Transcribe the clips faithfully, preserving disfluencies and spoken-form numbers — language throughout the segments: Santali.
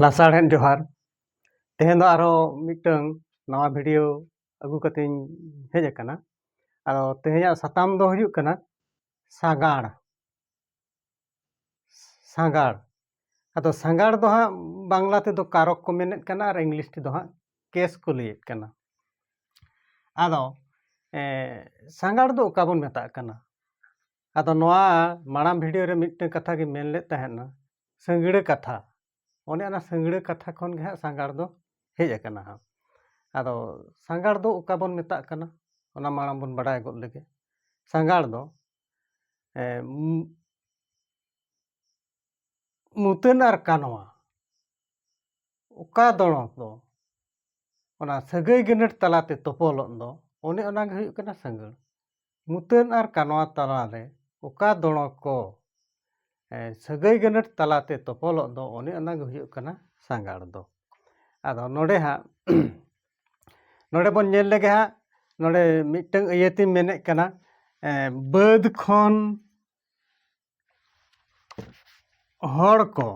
ᱞᱟᱥᱟᱲᱦᱮᱫ ᱡᱚᱦᱟᱨ᱾ ᱛᱮᱦᱮᱧ ᱫᱚ ᱟᱨᱦᱚᱸ ᱢᱤᱫᱴᱟᱝ ᱱᱟᱣᱟ ᱵᱷᱤᱰᱤᱭᱳ ᱟᱹᱜᱩ ᱠᱟᱛᱮᱧ ᱦᱮᱡ ᱟᱠᱟᱱᱟ᱾ ᱟᱫᱚ ᱛᱮᱦᱮᱧᱟᱜ ᱥᱟᱛᱟᱢ ᱫᱚ ᱦᱩᱭᱩᱜ ᱠᱟᱱᱟ ᱥᱟᱸᱜᱟᱲ᱾ ᱥᱟᱸᱜᱟᱲ᱾ ᱟᱫᱚ ᱥᱟᱸᱜᱟᱲ ᱫᱚ ᱦᱟᱸᱜ ᱵᱟᱝᱞᱟ ᱛᱮᱫᱚ ᱠᱟᱨᱚᱠ ᱠᱚ ᱢᱮᱱᱮᱫ ᱠᱟᱱᱟ ᱟᱨ ᱤᱝᱞᱤᱥ ᱛᱮᱫᱚ ᱦᱟᱸᱜ ᱠᱮᱥ ᱠᱚ ᱞᱟᱹᱭᱮᱫ ᱠᱟᱱᱟ᱾ ᱟᱫᱚ ᱮ, ᱥᱟᱸᱜᱟᱲ ᱫᱚ ᱚᱠᱟ ᱵᱚᱱ ᱢᱮᱛᱟᱜ ᱠᱟᱱᱟ? ᱟᱫᱚ ᱱᱚᱣᱟ ᱢᱟᱲᱟᱝ ᱵᱷᱤᱰᱤᱭᱳ ᱨᱮ ᱢᱤᱫᱴᱟᱝ ᱠᱟᱛᱷᱟ ᱜᱮ ᱢᱮᱱ ᱞᱮᱫ ᱛᱟᱦᱮᱱᱟ, ᱥᱟᱹᱝᱜᱲᱟᱹ ᱠᱟᱛᱷᱟ᱾ ᱚᱱᱮ ᱚᱱᱟ ᱥᱟᱹᱝᱜᱲᱟᱹ ᱠᱟᱛᱷᱟ ᱠᱷᱚᱱ ᱜᱮ ᱦᱟᱸᱜ ᱥᱟᱸᱜᱟᱲ ᱫᱚ ᱦᱮᱡ ᱟᱠᱟᱱᱟ ᱦᱟᱸᱜ᱾ ᱟᱫᱚ ᱥᱟᱸᱜᱟᱲ ᱫᱚ ᱚᱠᱟ ᱵᱚᱱ ᱢᱮᱛᱟᱜ ᱠᱟᱱᱟ, ᱚᱱᱟ ᱢᱟᱲᱟᱝ ᱵᱚᱱ ᱵᱟᱰᱟᱭ ᱜᱚᱫ ᱞᱮᱜᱮ᱾ ᱥᱟᱸᱜᱟᱲ ᱫᱚ ᱮ, ᱢᱩ- ᱢᱩᱛᱟᱹᱱ ᱟᱨ ᱠᱟᱱᱣᱟ, ᱚᱠᱟ ᱫᱚᱬᱚ ᱫᱚ ᱚᱱᱟ ᱥᱟᱹᱜᱟᱹᱭ ᱜᱟᱹᱱᱟᱹᱴ ᱛᱟᱞᱟᱛᱮ ᱛᱚᱯᱚᱞᱚᱜ ᱫᱚ, ᱚᱱᱮ ᱚᱱᱟ ᱜᱮ ᱦᱩᱭᱩᱜ ᱠᱟᱱᱟ ᱥᱟᱹᱜᱟᱹᱲ᱾ ᱢᱩᱛᱟᱹᱱ ᱟᱨ ᱠᱟᱱᱣᱟ ᱛᱟᱞᱟᱨᱮ ᱚᱠᱟ ᱫᱚᱬᱚ ᱠᱚ ᱮ, ᱥᱟᱹᱜᱟᱹᱭ ᱜᱟᱹᱱᱟᱹᱴ ᱛᱟᱞᱟᱛᱮ ᱛᱚᱯᱚᱞᱚᱜ ᱫᱚ, ᱚᱱᱮ ᱚᱱᱟ ᱜᱮ ᱦᱩᱭᱩᱜ ᱠᱟᱱᱟ ᱥᱟᱸᱜᱟᱲ ᱫᱚ᱾ ᱟᱫᱚ ᱱᱚᱰᱮ ᱦᱟᱸᱜ ᱱᱚᱰᱮ ᱵᱚᱱ ᱧᱮᱞ ᱞᱮᱜᱮ ᱦᱟᱸᱜ, ᱱᱚᱰᱮ ᱢᱤᱫᱴᱟᱝ ᱤᱭᱟᱹᱛᱤᱧ ᱢᱮᱱᱮᱫ ᱠᱟᱱᱟ, ᱮ, ᱵᱟᱹᱫᱽ ᱠᱷᱚᱱ ᱦᱚᱲ ᱠᱚ,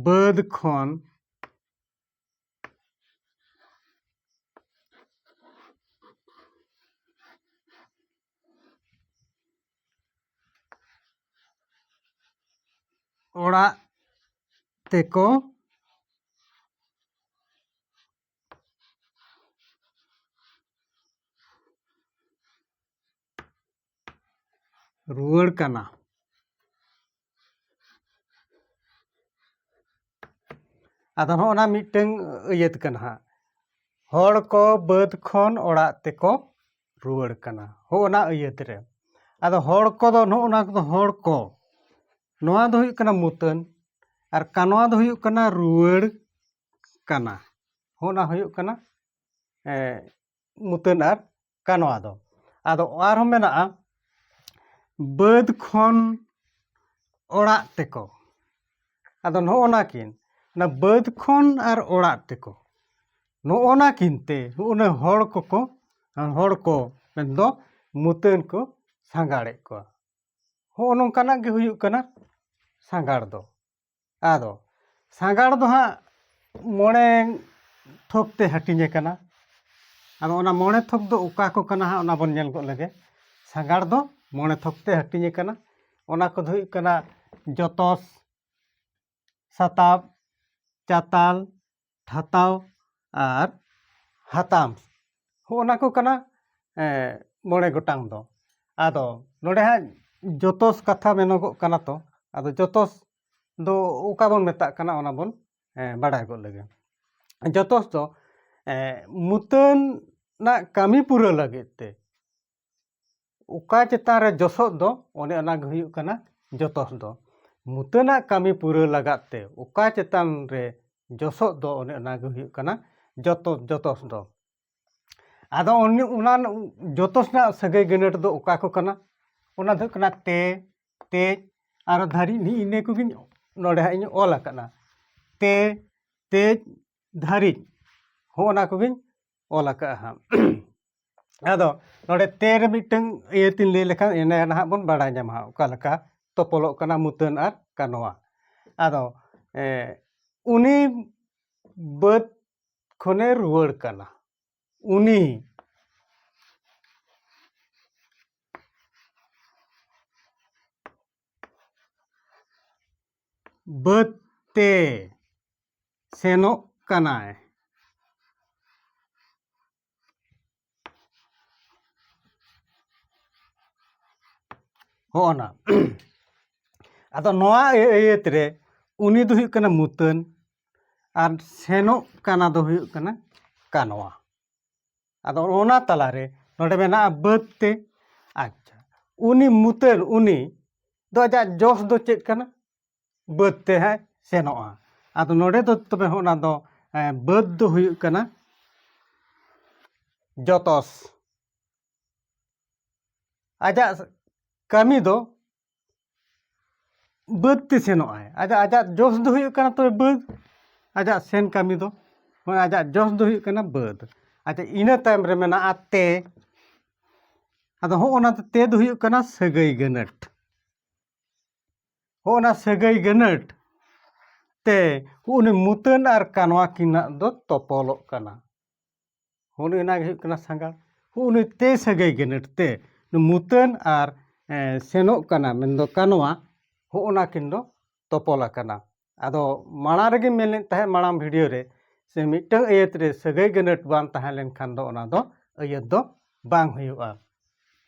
ᱵᱟᱹᱫᱽ ᱠᱷᱚᱱ ᱚᱲᱟᱜ ᱛᱮᱠᱚ ᱨᱩᱣᱟᱹᱲ ᱠᱟᱱᱟ᱾ ᱟᱫᱚ ᱱᱚᱜᱼᱚ ᱱᱟ ᱢᱤᱫᱴᱟᱝ ᱟᱹᱭᱟᱹᱛ ᱠᱟᱱᱟ ᱦᱟᱸᱜ, ᱦᱚᱲ ᱠᱚ ᱵᱟᱹᱫᱽ ᱠᱷᱚᱱ ᱚᱲᱟᱜ ᱛᱮᱠᱚ ᱨᱩᱣᱟᱹᱲ ᱠᱟᱱᱟ, ᱦᱚᱜᱼᱚ ᱱᱟ ᱟᱹᱭᱟᱹᱛ ᱨᱮ᱾ ᱟᱫᱚ ᱦᱚᱲ ᱠᱚᱫᱚ ᱱᱚᱜᱼᱚ ᱱᱟ ᱠᱚᱫᱚ ᱦᱚᱲ ᱠᱚ, ᱱᱚᱣᱟ ᱫᱚ ᱦᱩᱭᱩᱜ ᱠᱟᱱᱟ ᱢᱩᱛᱟᱹᱱ, ᱟᱨ ᱠᱟᱱᱣᱟ ᱫᱚ ᱦᱩᱭᱩᱜ ᱠᱟᱱᱟ ᱨᱩᱣᱟᱹᱲ ᱠᱟᱱᱟ᱾ ᱦᱚᱜᱼᱚ ᱱᱟ ᱦᱩᱭᱩᱜ ᱠᱟᱱᱟ ᱮ, ᱢᱩᱛᱟᱹᱱ ᱟᱨ ᱠᱟᱱᱣᱟ ᱫᱚ᱾ ᱟᱫᱚ ᱟᱨᱦᱚᱸ ᱢᱮᱱᱟᱜᱼᱟ ᱵᱟᱹᱫᱽ ᱠᱷᱚᱱ ᱚᱲᱟᱜ ᱛᱮᱠᱚ᱾ ᱟᱫᱚ ᱱᱚᱜᱼᱚ ᱱᱟ ᱠᱤᱱ, ᱚᱱᱟ ᱵᱟᱹᱫᱽ ᱠᱷᱚᱱ ᱟᱨ ᱚᱲᱟᱜ ᱛᱮᱠᱚ, ᱱᱚᱜᱼᱚ ᱱᱟ ᱠᱤᱱ ᱛᱮ ᱱᱚᱜᱼᱚ ᱱᱟ ᱦᱚᱲ ᱠᱚᱠᱚ, ᱦᱚᱲ ᱠᱚ ᱢᱮᱱᱫᱚ ᱢᱩᱛᱟᱹᱱ ᱠᱚ ᱥᱟᱸᱜᱟᱲᱮᱫ ᱠᱚᱣᱟ᱾ ᱦᱚᱸᱜᱼᱚ ᱱᱚᱝᱠᱟᱱᱟᱜ ᱜᱮ ᱦᱩᱭᱩᱜ ᱠᱟᱱᱟ ᱥᱟᱸᱜᱟᱲ ᱫᱚ᱾ ᱟᱫᱚ ᱥᱟᱸᱜᱟᱲ ᱫᱚ ᱦᱟᱸᱜ ᱢᱚᱬᱮ ᱛᱷᱚᱠ ᱛᱮ ᱦᱟᱹᱴᱤᱧ ᱟᱠᱟᱱᱟ᱾ ᱟᱫᱚ ᱚᱱᱟ ᱢᱚᱬᱮ ᱛᱷᱚᱠ ᱫᱚ ᱚᱠᱟ ᱠᱚ ᱠᱟᱱᱟ ᱦᱟᱸᱜ, ᱚᱱᱟ ᱵᱚᱱ ᱧᱮᱞ ᱜᱚᱫ ᱞᱮᱜᱮ᱾ ᱥᱟᱸᱜᱟᱲ ᱫᱚ ᱢᱚᱬᱮ ᱛᱷᱚᱠ ᱛᱮ ᱦᱟᱹᱴᱤᱧ ᱟᱠᱟᱱᱟ᱾ ᱚᱱᱟ ᱠᱚᱫᱚ ᱦᱩᱭᱩᱜ ᱠᱟᱱᱟ ᱡᱚᱛᱚᱥ, ᱥᱟᱛᱟᱵ, ᱪᱟᱛᱟᱞ, ᱴᱷᱟᱛᱟᱣ ᱟᱨ ᱦᱟᱛᱟᱢ᱾ ᱦᱚᱸᱜᱼᱚ ᱱᱟ ᱠᱚ ᱠᱟᱱᱟ, ᱮ, ᱢᱚᱬᱮ ᱜᱚᱴᱟᱝ ᱫᱚ᱾ ᱟᱫᱚ ᱱᱚᱰᱮ ᱦᱟᱸᱜ ᱡᱚᱛᱚᱥ ᱠᱟᱛᱷᱟ ᱢᱮᱱᱚᱜᱚᱜ ᱠᱟᱱᱟ ᱛᱚ, ᱟᱫᱚ ᱡᱚᱛᱚᱥ ᱫᱚ ᱚᱠᱟ ᱵᱚᱱ ᱢᱮᱛᱟᱜ ᱠᱟᱱᱟ, ᱚᱱᱟ ᱵᱚᱱ, ᱮ, ᱵᱟᱲᱟᱭ ᱜᱚᱫ ᱞᱮᱜᱮ᱾ ᱡᱚᱛᱚᱥ ᱫᱚ, ᱮ, ᱢᱩᱛᱟᱹᱱ ᱨᱮᱱᱟᱜ ᱠᱟᱹᱢᱤ ᱯᱩᱨᱟᱹᱣ ᱞᱟᱹᱜᱤᱫ ᱛᱮ ᱚᱠᱟ ᱪᱮᱛᱟᱱ ᱨᱮ ᱡᱚᱥᱚᱜ ᱫᱚ, ᱚᱱᱮ ᱚᱱᱟ ᱜᱮ ᱦᱩᱭᱩᱜ ᱠᱟᱱᱟ ᱡᱚᱛᱚᱥ ᱫᱚ᱾ ᱢᱩᱛᱟᱹᱱᱟᱜ ᱠᱟᱹᱢᱤ ᱯᱩᱨᱟᱹᱣ ᱞᱟᱜᱟᱫ ᱛᱮ ᱚᱠᱟ ᱪᱮᱛᱟᱱ ᱨᱮ ᱡᱚᱥᱚᱜ ᱫᱚ, ᱚᱱᱮ ᱚᱱᱟ ᱜᱮ ᱦᱩᱭᱩᱜ ᱠᱟᱱᱟ ᱡᱚᱛᱚ, ᱡᱚᱛᱚᱥ ᱫᱚ᱾ ᱟᱫᱚ ᱚᱱᱮ ᱚᱱᱟ ᱡᱚᱛᱚᱥ ᱨᱮᱱᱟᱜ ᱥᱟᱹᱜᱟᱹᱭ ᱜᱟᱹᱱᱟᱹᱴ ᱫᱚ ᱚᱠᱟ ᱠᱚ ᱠᱟᱱᱟ? ᱚᱱᱟ ᱫᱚ ᱦᱩᱭᱩᱜ ᱠᱟᱱᱟ ᱛᱮ, ᱛᱮᱡ, ᱟᱨ ᱫᱷᱟᱹᱨᱤᱡ᱾ ᱱᱤ ᱤᱱᱟᱹ ᱠᱚᱜᱮᱧ ᱱᱚᱰᱮ ᱦᱟᱸᱜ ᱤᱧ ᱚᱞ ᱟᱠᱟᱫᱼᱟ᱾ ᱛᱮ, ᱛᱮᱡ, ᱫᱷᱟᱹᱨᱤᱡ, ᱦᱚᱸᱜᱼᱚ ᱱᱟ ᱠᱚᱜᱮᱧ ᱚᱞ ᱟᱠᱟᱫᱼᱟ ᱦᱟᱸᱜ᱾ ᱟᱫᱚ ᱱᱚᱰᱮ ᱛᱮ ᱨᱮ ᱢᱤᱫᱴᱟᱝ ᱤᱭᱟᱹ ᱛᱤᱧ ᱞᱟᱹᱭ ᱞᱮᱠᱷᱟᱱ, ᱮᱱᱮ ᱱᱟᱦᱟᱜ ᱵᱚᱱ ᱵᱟᱲᱟᱭ ᱧᱟᱢᱟ ᱦᱟᱸᱜ ᱚᱠᱟ ᱞᱮᱠᱟ ᱛᱚᱯᱚᱞᱚᱜ ᱠᱟᱱᱟ ᱢᱩᱛᱟᱹᱱ ᱟᱨ ᱠᱟᱱᱚᱣᱟ᱾ ᱟᱫᱚ, ᱮ, ᱩᱱᱤ ᱵᱟᱹᱫᱽ ᱠᱷᱚᱱᱮ ᱨᱩᱣᱟᱹᱲ ᱠᱟᱱᱟ᱾ ᱩᱱᱤ ᱵᱟᱹᱫᱽ ᱛᱮ ᱥᱮᱱᱚᱜ ᱠᱟᱱᱟᱭ᱾ ᱦᱚᱸᱜᱼᱚ ᱱᱟ᱾ ᱟᱫᱚ ᱱᱚᱣᱟ ᱟᱹᱭᱟᱹᱛ ᱨᱮ ᱩᱱᱤ ᱫᱚ ᱦᱩᱭᱩᱜ ᱠᱟᱱᱟ ᱢᱩᱛᱟᱹᱱ ᱟᱨ ᱥᱮᱱᱚᱜ ᱠᱟᱱᱟ ᱫᱚ ᱦᱩᱭᱩᱜ ᱠᱟᱱᱟ ᱠᱟᱱᱣᱟ᱾ ᱟᱫᱚ ᱚᱱᱟ ᱛᱟᱞᱟᱨᱮ ᱱᱚᱰᱮ ᱢᱮᱱᱟᱜᱼᱟ ᱵᱟᱹᱫᱽ ᱛᱮ᱾ ᱟᱪᱪᱷᱟ, ᱩᱱᱤ ᱢᱩᱛᱟᱹᱱ, ᱩᱱᱤ ᱫᱚ ᱟᱡᱟᱜ ᱡᱚᱥ ᱫᱚ ᱪᱮᱫ ᱠᱟᱱᱟ? ᱵᱟᱹᱫᱽ ᱛᱮ ᱦᱟᱸᱜ ᱥᱮᱱᱚᱜᱼᱟ᱾ ᱟᱫᱚ ᱱᱚᱰᱮ ᱫᱚ ᱛᱚᱵᱮ ᱦᱚᱸ ᱚᱱᱟ ᱫᱚ, ᱮᱸ, ᱵᱟᱹᱫᱽ ᱫᱚ ᱦᱩᱭᱩᱜ ᱠᱟᱱᱟ ᱡᱚᱛᱚᱥ᱾ ᱟᱡᱟᱜ ᱠᱟᱹᱢᱤ ᱫᱚ ᱵᱟᱹᱫᱽ ᱛᱮ ᱥᱮᱱᱚᱜᱼᱟᱭ᱾ ᱟᱡᱟᱜ, ᱟᱡᱟᱜ ᱡᱚᱥ ᱫᱚ ᱦᱩᱭᱩᱜ ᱠᱟᱱᱟ ᱛᱚᱵᱮ ᱵᱟᱹᱫᱽ, ᱟᱡᱟᱜ ᱥᱮᱱ ᱠᱟᱹᱢᱤ ᱫᱚ, ᱢᱟᱱᱮ ᱟᱡᱟᱜ ᱡᱚᱥ ᱫᱚ ᱦᱩᱭᱩᱜ ᱠᱟᱱᱟ ᱵᱟᱹᱫᱽ᱾ ᱟᱪᱪᱷᱟ, ᱤᱱᱟᱹ ᱛᱟᱭᱚᱢ ᱨᱮ ᱢᱮᱱᱟᱜᱼᱟ ᱛᱮ᱾ ᱟᱫᱚ ᱦᱚᱸᱜᱼᱚ ᱱᱟ ᱛᱮ ᱫᱚ ᱦᱩᱭᱩᱜ ᱠᱟᱱᱟ ᱥᱟᱹᱜᱟᱹᱭ ᱜᱟᱹᱱᱟᱹᱴ᱾ ᱦᱚᱸ ᱚᱱᱟ ᱥᱟᱹᱜᱟᱹᱭ ᱜᱟᱹᱱᱟᱹᱴ ᱛᱮ ᱩᱱᱤ ᱢᱩᱛᱟᱹᱱ ᱟᱨ ᱠᱟᱱᱣᱟ ᱠᱤᱱᱟᱜ ᱫᱚ ᱛᱚᱯᱚᱞᱚᱜ ᱠᱟᱱᱟ᱾ ᱦᱚᱸ ᱚᱱᱟ ᱜᱮ ᱦᱩᱭᱩᱜ ᱠᱟᱱᱟ ᱥᱟᱸᱜᱟᱲ᱾ ᱦᱚᱸ ᱩᱱᱤ ᱛᱮ ᱥᱟᱹᱜᱟᱹᱭ ᱜᱟᱹᱱᱟᱹᱴ ᱛᱮ ᱢᱩᱛᱟᱹᱱ ᱟᱨ, ᱮ, ᱥᱮᱱᱚᱜ ᱠᱟᱱᱟ, ᱢᱮᱱᱫᱚ ᱠᱟᱱᱣᱟ, ᱦᱚᱸ ᱚᱱᱟ ᱠᱤᱱ ᱫᱚ ᱛᱚᱯᱚᱞ ᱟᱠᱟᱱᱟ᱾ ᱟᱫᱚ ᱢᱟᱲᱟᱝ ᱨᱮᱜᱮ ᱢᱮᱱ ᱞᱮᱫ ᱛᱟᱦᱮᱸᱫ, ᱢᱟᱲᱟᱝ ᱵᱷᱤᱰᱤᱭᱳ ᱨᱮ, ᱥᱮ ᱢᱤᱫᱴᱟᱝ ᱟᱹᱭᱟᱹᱛ ᱨᱮ ᱥᱟᱹᱜᱟᱹᱭ ᱜᱟᱹᱱᱟᱹᱴ ᱵᱟᱝ ᱛᱟᱦᱮᱸ ᱞᱮᱱᱠᱷᱟᱱ ᱫᱚ ᱚᱱᱟ ᱫᱚ ᱟᱹᱭᱟᱹᱛ ᱫᱚ ᱵᱟᱝ ᱦᱩᱭᱩᱜᱼᱟ᱾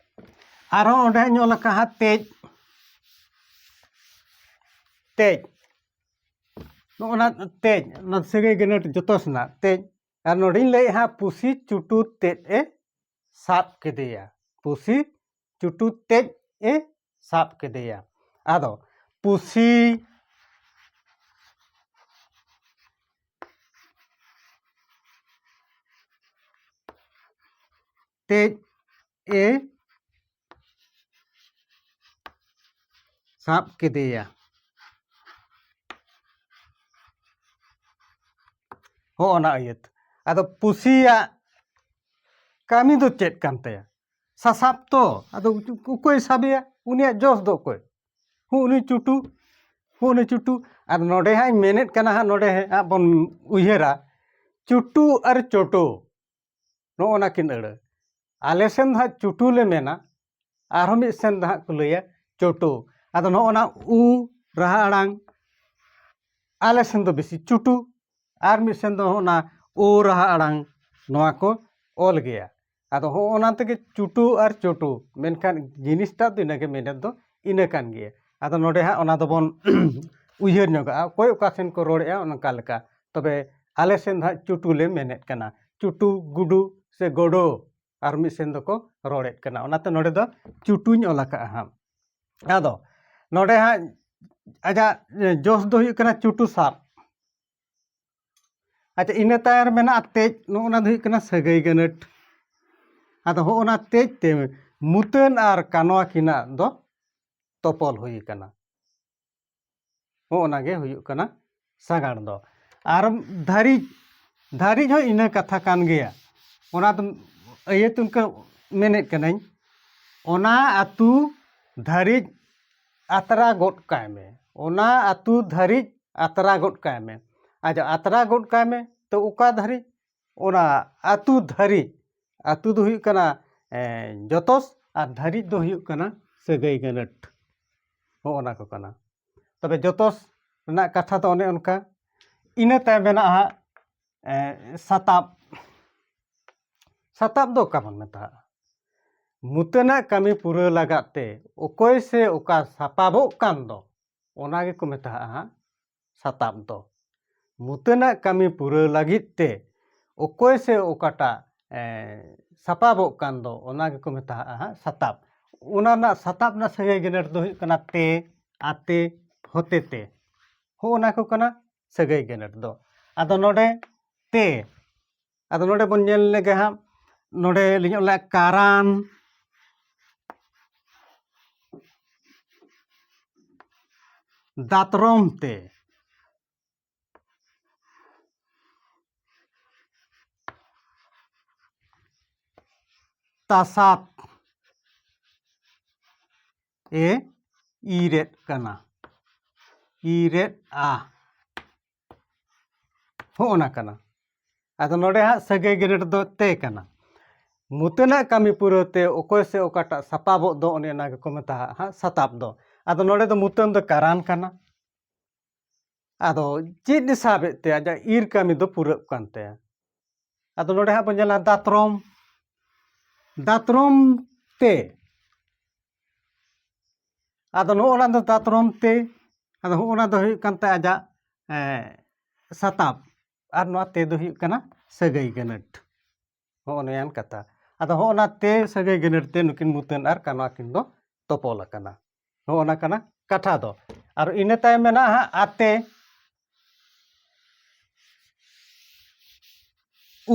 ᱟᱨᱦᱚᱸ ᱚᱸᱰᱮ ᱧᱮᱞ ᱟᱠᱟᱫ ᱦᱟᱸᱜ ᱛᱮᱡ, ᱛᱮᱡ, ᱱᱚᱜᱼᱚ ᱱᱟ ᱛᱮᱡ, ᱚᱱᱟ ᱥᱟᱹᱜᱟᱹᱭ ᱜᱟᱹᱱᱟᱹᱴ ᱡᱚᱛᱚ ᱥᱮᱱᱟᱜ ᱛᱮᱡ᱾ ᱟᱨ ᱱᱚᱰᱮᱧ ᱞᱟᱹᱭᱮᱫ ᱦᱟᱸᱜ ᱯᱩᱥᱤ ᱪᱩᱴᱩ ᱛᱮᱡ ᱮ ᱥᱟᱵ ᱠᱮᱫᱮᱭᱟ᱾ ᱯᱩᱥᱤ ᱪᱩᱴᱩ ᱛᱮᱡ ᱮ ᱥᱟᱵ ᱠᱮᱫᱮᱭᱟ᱾ ᱟᱫᱚ ᱯᱩᱥᱤ ᱛᱮᱡ ᱮ ᱥᱟᱵ ᱠᱮᱫᱮᱭᱟ᱾ ᱦᱚᱸ ᱚᱱᱟ ᱟᱹᱭᱟᱹᱛ᱾ ᱟᱫᱚ ᱯᱩᱥᱤᱭᱟᱜ ᱠᱟᱹᱢᱤ ᱫᱚ ᱪᱮᱫ ᱠᱟᱱ ᱛᱟᱭᱟ? ᱥᱟᱥᱟᱵ ᱛᱚ᱾ ᱟᱫᱚ ᱚᱠᱚᱭ ᱥᱟᱵᱮᱭᱟ? ᱩᱱᱤᱭᱟᱜ ᱡᱚᱥ ᱫᱚ ᱚᱠᱚᱭ? ᱦᱚᱸ ᱩᱱᱤ ᱪᱩᱴᱩ, ᱦᱚᱸ ᱩᱱᱤ ᱪᱩᱴᱩ᱾ ᱟᱨ ᱱᱚᱰᱮ ᱦᱟᱸᱜ ᱤᱧ ᱢᱮᱱᱮᱫ ᱠᱟᱱᱟ ᱦᱟᱸᱜ, ᱱᱚᱰᱮ ᱦᱟᱸᱜ ᱵᱚᱱ ᱩᱭᱦᱟᱹᱨᱟ, ᱪᱩᱴᱩ ᱟᱨ ᱪᱳᱴᱳ, ᱱᱚᱜᱼᱚ ᱱᱟ ᱠᱤᱱ ᱟᱹᱲᱟᱹ᱾ ᱟᱞᱮ ᱥᱮᱱ ᱫᱚ ᱦᱟᱸᱜ ᱪᱩᱴᱩ ᱞᱮ ᱢᱮᱱᱟ, ᱟᱨᱦᱚᱸ ᱢᱤᱫ ᱥᱮᱱ ᱫᱚ ᱦᱟᱸᱜ ᱠᱚ ᱞᱟᱹᱭᱟ ᱪᱳᱴᱳ᱾ ᱟᱫᱚ ᱱᱚᱜᱼᱚ ᱱᱟ ᱩ ᱨᱟᱦᱟ ᱟᱲᱟᱝ, ᱟᱞᱮ ᱥᱮᱱ ᱫᱚ ᱵᱮᱥᱤ ᱪᱩᱴᱩ, ᱟᱨ ᱢᱤᱫ ᱥᱮᱱ ᱫᱚ ᱚᱱᱟ ᱳ ᱨᱟᱦᱟ ᱟᱲᱟᱝ, ᱱᱚᱣᱟ ᱠᱚ ᱚᱞ ᱜᱮᱭᱟ᱾ ᱟᱫᱚ ᱦᱚᱸᱜᱼᱚ ᱱᱟ ᱛᱮᱜᱮ ᱪᱩᱴᱩ ᱟᱨ ᱪᱳᱴᱳ, ᱢᱮᱱᱠᱷᱟᱱ ᱡᱤᱱᱤᱥᱴᱟᱜ ᱫᱚ ᱤᱱᱟᱹᱜᱮ ᱢᱮᱱᱮᱫ ᱫᱚ ᱤᱱᱟᱹ ᱠᱟᱱ ᱜᱮᱭᱟ᱾ ᱟᱫᱚ ᱱᱚᱰᱮ ᱦᱟᱸᱜ ᱚᱱᱟ ᱫᱚᱵᱚᱱ ᱩᱭᱦᱟᱹᱨ ᱧᱚᱜᱟᱜᱼᱟ, ᱚᱠᱚᱭ ᱚᱠᱟ ᱥᱮᱱ ᱠᱚ ᱨᱚᱲᱮᱫᱼᱟ ᱚᱱᱠᱟ ᱞᱮᱠᱟ᱾ ᱛᱚᱵᱮ ᱟᱞᱮ ᱥᱮᱱ ᱫᱚ ᱦᱟᱸᱜ ᱪᱩᱴᱩ ᱞᱮ ᱢᱮᱱᱮᱫ ᱠᱟᱱᱟ, ᱪᱩᱴᱩ, ᱜᱩᱰᱩ ᱥᱮ ᱜᱳᱰᱳ, ᱟᱨ ᱢᱤᱫ ᱥᱮᱱ ᱫᱚᱠᱚ ᱨᱚᱲᱮᱫ ᱠᱟᱱᱟ᱾ ᱚᱱᱟᱛᱮ ᱱᱚᱰᱮ ᱫᱚ ᱪᱩᱴᱩᱧ ᱚᱞ ᱟᱠᱟᱜᱼᱟ ᱦᱟᱸᱜ᱾ ᱟᱫᱚ ᱱᱚᱰᱮ ᱦᱟᱸᱜ ᱟᱡᱟᱜ ᱡᱚᱥ ᱫᱚ ᱦᱩᱭᱩᱜ ᱠᱟᱱᱟ ᱪᱩᱴᱩ ᱥᱟᱵ᱾ ᱟᱪᱪᱷᱟ, ᱤᱱᱟᱹ ᱛᱟᱭᱚᱢ ᱨᱮ ᱢᱮᱱᱟᱜᱼᱟ ᱛᱮᱡ, ᱱᱚᱜᱼᱚ ᱱᱟ ᱫᱚ ᱦᱩᱭᱩᱜ ᱠᱟᱱᱟ ᱥᱟᱹᱜᱟᱹᱭ ᱜᱟᱹᱱᱟᱹᱴ᱾ ᱟᱫᱚ ᱦᱚᱸᱜᱼᱚ ᱱᱟ ᱛᱮᱡ ᱛᱮ ᱢᱩᱛᱟᱹᱱ ᱟᱨ ᱠᱟᱱᱣᱟ ᱠᱤᱱᱟᱜ ᱫᱚ ᱛᱚᱯᱚᱞ ᱦᱩᱭ ᱟᱠᱟᱱᱟ᱾ ᱦᱚᱸᱜᱼᱚ ᱱᱟ ᱜᱮ ᱦᱩᱭᱩᱜ ᱠᱟᱱᱟ ᱥᱟᱸᱜᱟᱲ ᱫᱚ᱾ ᱟᱨ ᱫᱷᱟᱹᱨᱤᱡ, ᱫᱷᱟᱹᱨᱤᱡ ᱦᱚᱸ ᱤᱱᱟᱹ ᱠᱟᱛᱷᱟ ᱠᱟᱱ ᱜᱮᱭᱟ᱾ ᱚᱱᱟ ᱫᱚ ᱤᱭᱟᱹ ᱛᱩᱱᱠᱟᱹ ᱢᱮᱱᱮᱫ ᱠᱟᱹᱱᱟᱹᱧ, ᱚᱱᱟ ᱟᱹᱛᱩ ᱫᱷᱟᱹᱨᱤᱡ ᱟᱛᱨᱟ ᱜᱚᱫ ᱠᱟᱭ ᱢᱮ, ᱚᱱᱟ ᱟᱹᱛᱩ ᱫᱷᱟᱹᱨᱤᱡ ᱟᱛᱨᱟ ᱜᱚᱫ ᱠᱟᱭ ᱢᱮ᱾ ᱟᱪᱪᱷᱟ, ᱟᱛᱨᱟ ᱜᱚᱫ ᱠᱟᱭ ᱢᱮ, ᱛᱚ ᱚᱠᱟ ᱫᱷᱟᱹᱨᱤᱡ? ᱚᱱᱟ ᱟᱹᱛᱩ ᱫᱷᱟᱹᱨᱤᱡ᱾ ᱟᱹᱛᱩ ᱫᱚ ᱦᱩᱭᱩᱜ ᱠᱟᱱᱟ ᱮ, ᱡᱚᱛᱚᱥ, ᱟᱨ ᱫᱷᱟᱹᱨᱤᱡ ᱫᱚ ᱦᱩᱭᱩᱜ ᱠᱟᱱᱟ ᱥᱟᱹᱜᱟᱹᱭ ᱜᱟᱹᱱᱟᱹᱴ᱾ ᱦᱚᱸᱜᱼᱚ ᱱᱟ ᱠᱚ ᱠᱟᱱᱟ᱾ ᱛᱚᱵᱮ ᱡᱚᱛᱚᱥ ᱨᱮᱱᱟᱜ ᱠᱟᱛᱷᱟ ᱫᱚ ᱚᱱᱮ ᱚᱱᱠᱟ᱾ ᱤᱱᱟᱹ ᱛᱟᱭᱚᱢ ᱢᱮᱱᱟᱜᱼᱟ ᱦᱟᱸᱜ ᱮ, ᱥᱟᱛᱟᱵ᱾ ᱥᱟᱛᱟᱵ ᱫᱚ ᱚᱠᱟ ᱵᱚᱱ ᱢᱮᱛᱟᱜᱼᱟ? ᱢᱩᱛᱟᱹᱱᱟᱜ ᱠᱟᱹᱢᱤ ᱯᱩᱨᱟᱹᱣ ᱞᱟᱜᱟᱫ ᱛᱮ ᱚᱠᱚᱭ ᱥᱮ ᱚᱠᱟ ᱥᱟᱯᱟᱵᱚᱜ ᱠᱟᱱ ᱫᱚ, ᱚᱱᱟ ᱜᱮᱠᱚ ᱢᱮᱛᱟᱜᱼᱟ ᱦᱟᱸᱜ ᱥᱟᱛᱟᱵ ᱫᱚ᱾ ᱢᱩᱛᱟᱹᱱᱟᱜ ᱠᱟᱹᱢᱤ ᱯᱩᱨᱟᱹᱣ ᱞᱟᱹᱜᱤᱫ ᱛᱮ ᱚᱠᱚᱭ ᱥᱮ ᱚᱠᱟᱴᱟᱜ ᱮ, ᱥᱟᱯᱟᱵᱚᱜ ᱠᱟᱱ ᱫᱚ, ᱚᱱᱟ ᱜᱮᱠᱚ ᱢᱮᱛᱟᱜᱼᱟ ᱦᱟᱸᱜ ᱥᱟᱛᱟᱵ᱾ ᱚᱱᱟ ᱨᱮᱱᱟᱜ ᱥᱟᱛᱟᱵ ᱨᱮᱱᱟᱜ ᱥᱟᱹᱜᱟᱹᱭ ᱜᱟᱹᱱᱟᱹᱴ ᱫᱚ ᱦᱩᱭᱩᱜ ᱠᱟᱱᱟ ᱛᱮ, ᱟᱛᱮ, ᱦᱚᱛᱮ ᱛᱮ᱾ ᱦᱚᱸᱜᱼᱚ ᱱᱟ ᱠᱚ ᱠᱟᱱᱟ ᱥᱟᱹᱜᱟᱹᱭ ᱜᱟᱹᱱᱟᱹᱴ ᱫᱚ᱾ ᱟᱫᱚ ᱱᱚᱰᱮ ᱛᱮ, ᱟᱫᱚ ᱱᱚᱰᱮ ᱵᱚᱱ ᱧᱮᱞ ᱞᱮᱜᱮ ᱦᱟᱸᱜ, ᱱᱚᱰᱮ ᱞᱤᱧ ᱚᱞᱟ ᱠᱟᱨᱟᱱ ᱫᱟᱛᱨᱚᱢ ᱛᱮ ᱛᱟᱥᱟᱫ ᱮ ᱤᱨᱮᱫ ᱠᱟᱱᱟ, ᱤᱨᱮᱫ ᱟ᱾ ᱦᱚᱸᱜᱼᱚ ᱱᱟ ᱠᱟᱱᱟ᱾ ᱟᱫᱚ ᱱᱚᱰᱮ ᱦᱟᱸᱜ ᱥᱟᱹᱜᱟᱹᱭ ᱜᱟᱹᱱᱟᱹᱴ ᱫᱚ ᱛᱮ ᱠᱟᱱᱟ᱾ ᱢᱩᱛᱟᱹᱱᱟᱜ ᱠᱟᱹᱢᱤ ᱯᱩᱨᱟᱹᱣ ᱛᱮ ᱚᱠᱚᱭ ᱥᱮ ᱚᱠᱟᱴᱟᱜ ᱥᱟᱯᱟᱵᱚᱜ ᱫᱚ, ᱚᱱᱮ ᱚᱱᱟ ᱜᱮᱠᱚ ᱢᱮᱛᱟᱜᱼᱟ ᱦᱟᱸᱜ ᱥᱟᱛᱟᱵ ᱫᱚ᱾ ᱟᱫᱚ ᱱᱚᱰᱮ ᱫᱚ ᱢᱩᱛᱟᱹᱱ ᱫᱚ ᱠᱟᱨᱟᱱ ᱠᱟᱱᱟ᱾ ᱟᱫᱚ ᱪᱮᱫ ᱮ ᱥᱟᱵᱮᱫ ᱛᱮ ᱟᱡᱟᱜ ᱤᱨ ᱠᱟᱹᱢᱤ ᱫᱚ ᱯᱩᱨᱟᱹᱜ ᱠᱟᱱ ᱛᱟᱭᱟ? ᱟᱫᱚ ᱱᱚᱰᱮ ᱦᱟᱸᱜ ᱵᱚᱱ ᱧᱮᱞᱟ ᱫᱟᱛᱨᱚᱢ, ᱫᱟᱛᱨᱚᱢ ᱛᱮ᱾ ᱟᱫᱚ ᱱᱚᱜᱼᱚ ᱱᱟ ᱫᱚ ᱫᱟᱛᱨᱚᱢ ᱛᱮ, ᱟᱫᱚ ᱦᱚᱸᱜᱼᱚ ᱱᱟ ᱫᱚ ᱦᱩᱭᱩᱜ ᱠᱟᱱ ᱛᱟᱭᱟ ᱟᱡᱟᱜ ᱮ, ᱥᱟᱛᱟᱵ, ᱟᱨ ᱱᱚᱣᱟ ᱛᱮ ᱫᱚ ᱦᱩᱭᱩᱜ ᱠᱟᱱᱟ ᱥᱟᱹᱜᱟᱹᱭ ᱜᱟᱹᱱᱟᱹᱴ᱾ ᱦᱚᱸᱜᱼᱚ ᱱᱚᱭᱟᱱ ᱠᱟᱛᱷᱟ᱾ ᱟᱫᱚ ᱦᱚᱸᱜᱼᱚ ᱱᱟ ᱛᱮ ᱥᱟᱹᱜᱟᱹᱭ ᱜᱟᱹᱱᱟᱹᱴ ᱛᱮ ᱱᱩᱠᱤᱱ ᱢᱩᱛᱟᱹᱱ ᱟᱨ ᱠᱟᱱᱣᱟ ᱠᱤᱱ ᱫᱚ ᱛᱚᱯᱚᱞ ᱟᱠᱟᱱᱟ᱾ ᱦᱚᱸᱜᱼᱚ ᱱᱟ ᱠᱟᱱᱟ ᱠᱟᱛᱷᱟ ᱫᱚ᱾ ᱟᱨ ᱤᱱᱟᱹ ᱛᱟᱭᱚᱢ ᱢᱮᱱᱟᱜᱼᱟ ᱦᱟᱸᱜ ᱟᱛᱮ,